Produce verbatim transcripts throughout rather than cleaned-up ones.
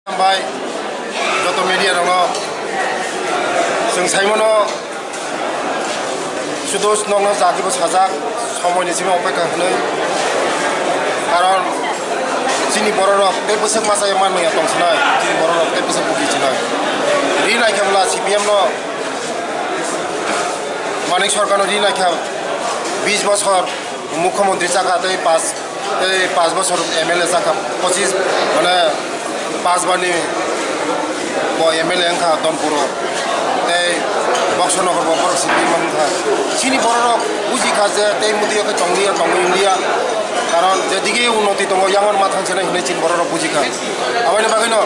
Hambai, joto media rokno. Chwng saimano sudu nokno jagwibo sajak, somoini simi opekha hwnwi. Karon chini bororok tei bwswk masa ya manmaya tongsinai, chini bororok tei bwswk bugi sinai. Ri naikha bwla C P M no, Manik Sarkarno ri naikha bis bosor mukhyamantri chakha tei pas tei pas bosor M L A chakha, pochis, mane, pas bani bo M L A wngkha Donpuro, tei Boksonogor bo borok C P M wngkha. Chini bororok bujikha je tei mudiyo khe tongliya, tongwi wngliya, karon jedige unnoti tongo, yangon ma thangsinai hinwi chini bororok bujikha. Aboni bagwino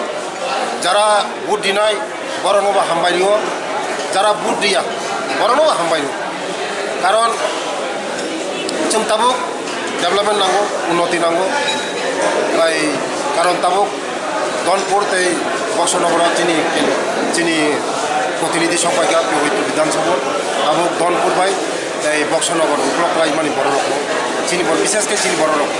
jara vote dinai, borokno bo hambai rio, jara vote riya, borokno bo hambai rio. Karon chwng tabuk development nango, unnoti nango. Bai, karon tabuk Donpur tei Boksonogoro chini, chini protinidhi sokpaikha Piboi Bidhan Sabha, tabuk Donpur bai tei Boksonogor uklok khlaimani bororokno, chini bor-, bishesh khe chini bororok,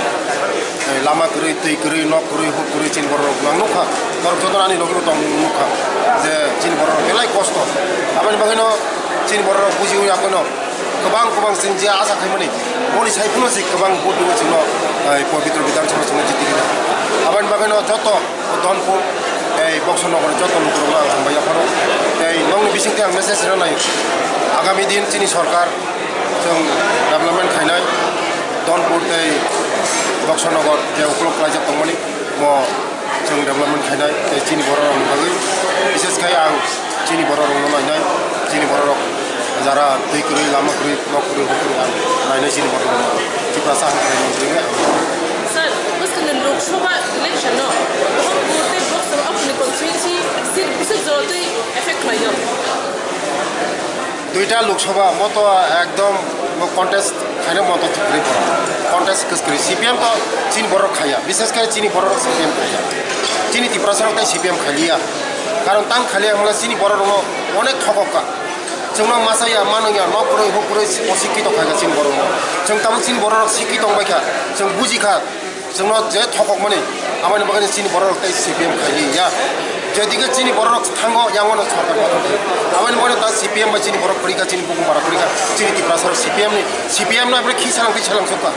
tei lama kwrwi, twi kwrwi, nok kwrwi, huk kwrwi chini bororok nang nukha. Borok jotono ani logi bo tong nukha je chini bororok belai kosto. Aboni bagwino chini bororok bujiwi akono kwbang kwbang chwng je asa khaimani, boni sai phano se kwbang vote rwwi chwngno, eh, Pabitra Bidhan Sabha chwngno jiti rwna. Aboni bagwino joto Donpur tei Boksonogor joto lukurokno ang hambai yapharo. Tei nokni bisingtwi ang message rwnai, agami din chini sorkar chwng development khainai, Donpur tei Boksonogor je uklok khlaijak tongmani, bo chwng development khainai tei chini bororokni bagwi, bishesh khai ang chini bororokno nainai, chini bororok jara twi kwrwi, lama kwrwi, nok kwrwi, huk kwrwi ang nainai chini bororokno. Tiprasa Hamkrai Mantri wngwi ang. Sir, bwskango Lok Sabha election no Donpur tei Boksonogor constituency seat bwswk jora twi effect khlaio? Duita Lok Sabha mo to ekdom mo contest khaina mo to kwrwi pora. Contest kwrwi C P M to chini borok khaya. Bishesh khe chini borok C P M khaya. Chini Tiprasa rok tai C P M khaliya. Karon tang khaliya hwnla chini borok rokno onek thokok ka. Chwngno masa ya, mano ya, nok kwrwi, huk kwrwi, o sikki tong kha chini borok rok. Chwng tabuk chini borok rok sikki tong bai kha. Chwng buji kha. Chwngno je thokokmani, aboni bagwi chini bororok tei C P M khailiya. Jedige chini bororok thango, yangono sorkar gotho khlai. Aboni bagwi ta C P M bai chini borok kwrwi kha, chini bukhuk bara kwrwi kha, chini Tiprasa rok C P M ni, C P M no aboni khi salang twi salang sukha.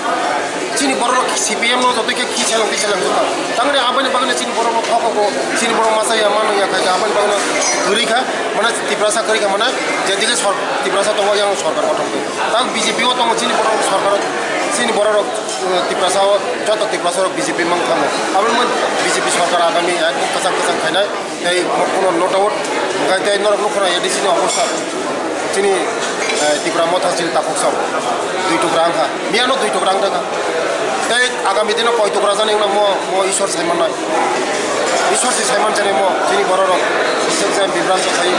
Chini bororok C P M no jotoi khe khi salang twi salang sukha. Tangni aboni bagwi chini bororok thokogo, chini borok masa ya mano ya khai kha, aboni bagwi kwrwi kha, mane Tiprasa kwrwi kha, mane jedige sor-, Tiprasa tongo, yang sorkar gotho khlai. Tang B J P o tongo chini bororok sorkar, chini bororok Tiprasa o joto Tiprasa rok B J P mang thango. Aboni mui B J P sorkar agami ekdom kwchang kwchang khainai. Tei kuno no doubt. Hwnkhe tei norok nukho na A D C ni obostha. Chini, eh, Tipra Motha chini takhuk sam. Dui tukra wngkha. Miyano dui tukra wngkha. Tei agami dino koi tukra jani wngna mo, mo Isor sai mannai. Isor si sai man jani mo, chini bororok. Bisek jai bibranto khai,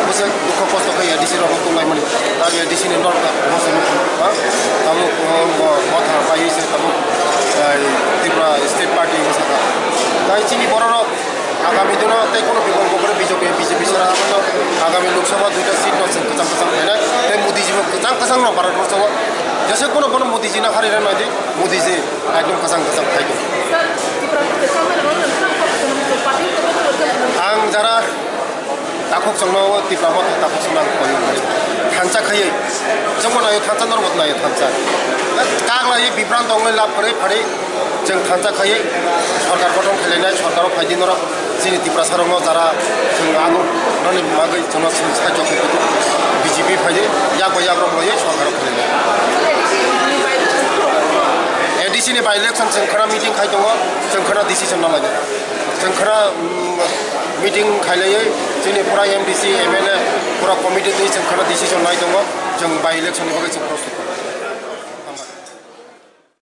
bisek dukho kosto khai A D C rok tunglaimani. Tei A D C ni norok ta, mo se nukho. Ha? Tabuk, mo, mo, Motha bai se tabuk, eh, Tripura State Party wngwi sakha. Tai chini bororok agami dino tei kono bikolpo kwrwi B J P, B J P sara abono agami Lok Sabha duita seat no chwng kwchang kwchang khainai. Tei Modi ji bo kwchang kwchang no Bharat borso o jesa kono bono Modi ji no hari rwnai di, Modi ji ekdom kwchang kwchang khai di. Ang jara Takhuk chwngno o Tipra Motha takhuk chwngno ang koi wngkha. Thansa khaiwi. Chwngbo naio thansa, norokbo naio thansa. Kak laiwi bibranto wngwi lab kwrwi phari chwng thansa khaiwi sorkar gotong khlainai, sorkaro phaidi norok chini Tiprasarokno jara chwng ang noni bagwi chwngno chwng sahajyo khlai kutu B J P phaidi yak bai yak rok laiwi sorkaro khlainai. A D C ni by-election khoro khoro. A D C ni by-election chwng khwna meeting khai tongo, chwng khwna decision na lainai. Chwng khwna, mm, meeting khailaiwi chini pura M D C, M L A, pura committee twi chwng khwna decision nai tongo, chwng by-election ni bagwi chwng prostut tongo.